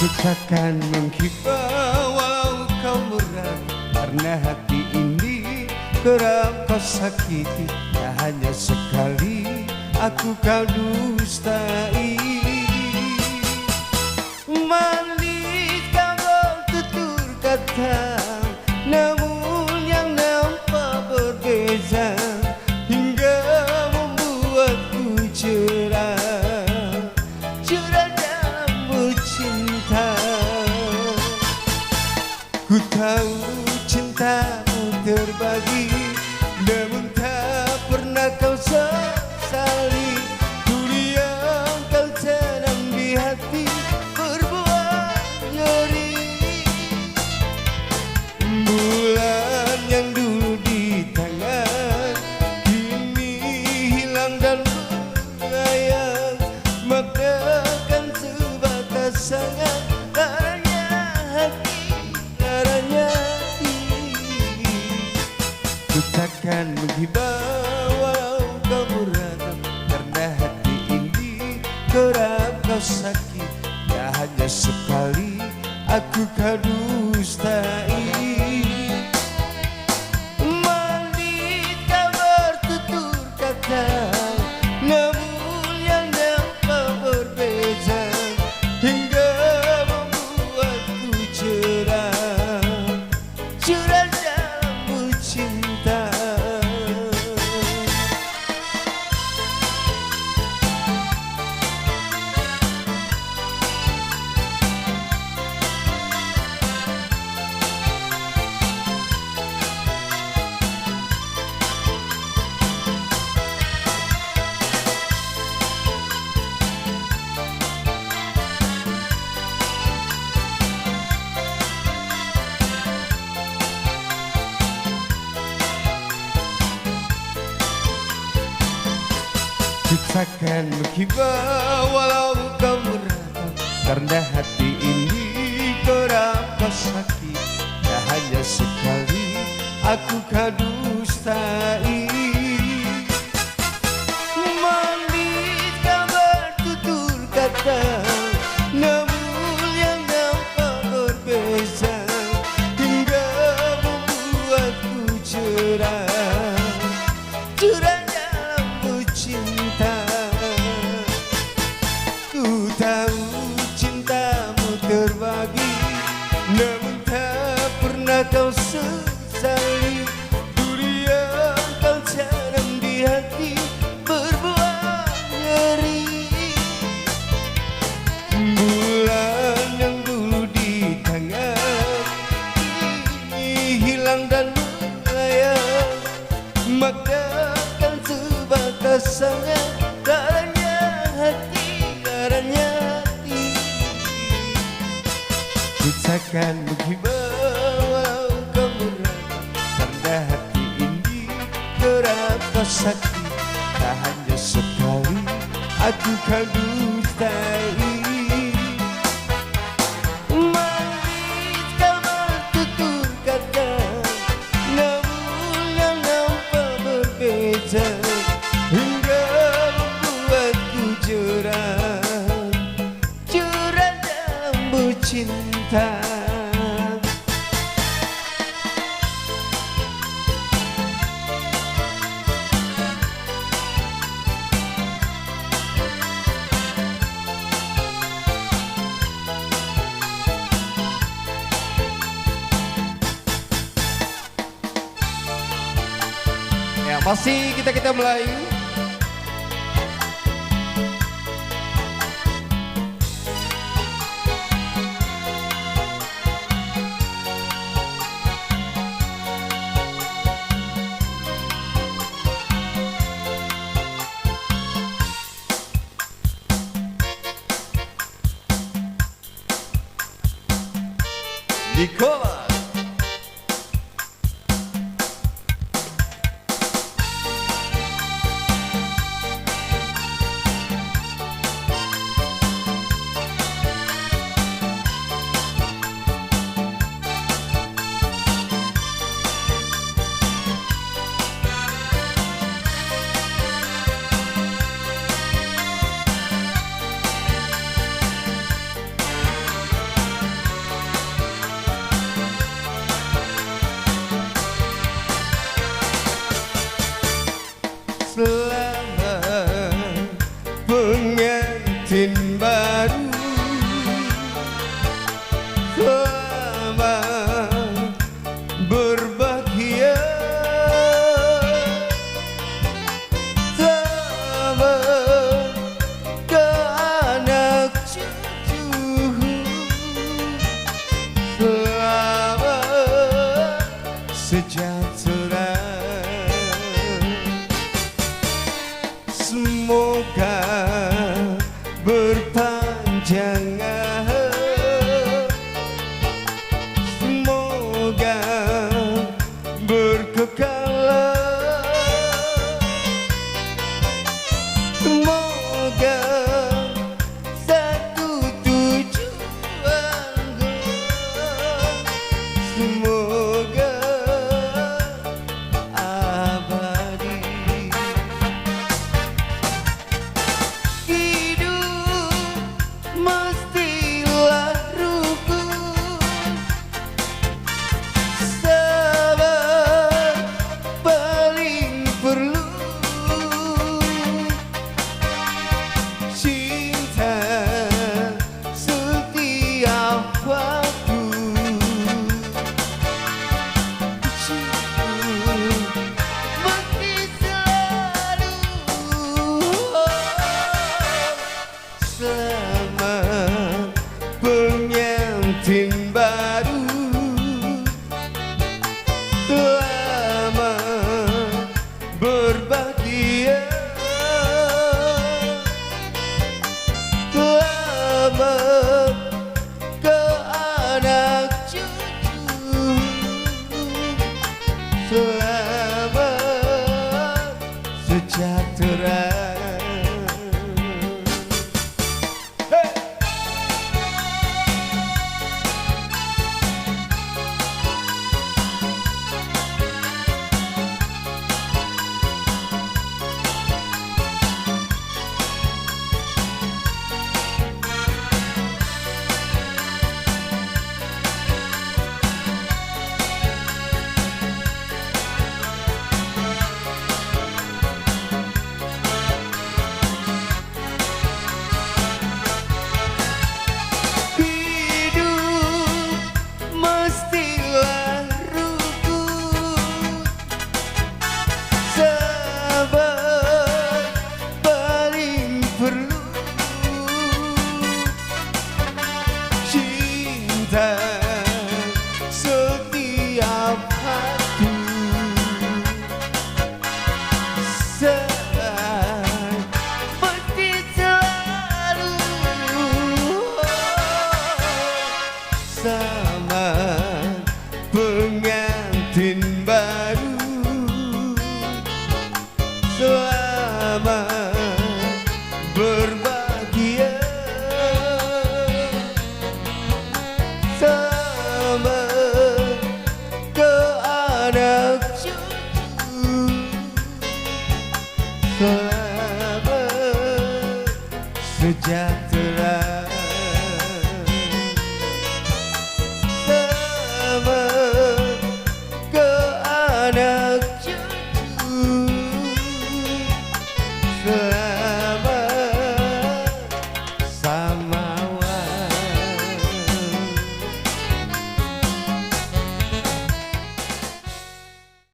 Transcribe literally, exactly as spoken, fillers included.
Ku takkan manghibah walau kau murah, karena hati ini kerap kau sakiti. Tak hanya sekali aku kau dustai. Manis kau bertutur kata, namun yang nampak berbeza, hingga membuatku cerah, cerah dalam bercinta. Ku tahu cintamu terbagi, namun tak pernah kau sesali. Duri yang kau tanam di hati berbuah nyeri. Bulan yang dulu di tangan, kini hilang dan melayang, magahkan sebatas angan, laranya hati, laranya hati. Ku takkan menghibah walau kau murah, karena hati ini kerap kau sakit. Tak hanya sekali aku kau dustai. Manis kau bertutur kata, namun yang nampak berbeza, hingga membuatku cerah, cerah dalam bercinta. Ku takkan menghibah walau kau merana, karena hati ini kerap kau sakit. Tak hanya sekali aku kau dustai. Manis kau bertutur kata, namun yang nampak berbeza, hingga membuatku cerah, curah dalam bercinta. Ku tahu cintamu terbagi, namun tak pernah kau sesali. Duri yang kau tanam di hati berbuah nyeri. Bulan yang dulu di tangan, kini hilang dan melayang. Magahkan sebatas angan, laranya hati, laranya hati. Ku takkan menghibah walau kau merana, karena hati ini kerap kau sakit. Tak hanya sekali aku kau dustai. Manis kau bertutur kata, namun yang nampak berbeza, hingga membuatku cerah, cerah dalam bercinta. Ya, masih kita-kita Melayu. Nicolas. Pengantin baru, selamat berbahagia, selamat ke anak cucu, selamat sejahtera. Semoga berpanjangan, semoga berkekalan, semoga satu tujuan, semoga abadi. Hidup mestilah rukun, sabar paling perlu, cinta setiap waktu. Cinta mesti selalu. Selamat pengantin baru, selamat berbahagia, selamat ke anak cucu, selamat sejahtera. Hidup mestilah rukun, sabar paling perlu, cinta setiap waktu. Sayang mesti selalu, selamat pengantin baru, selamat berbahagia, selamat ke anak cucu, selamat sejahtera.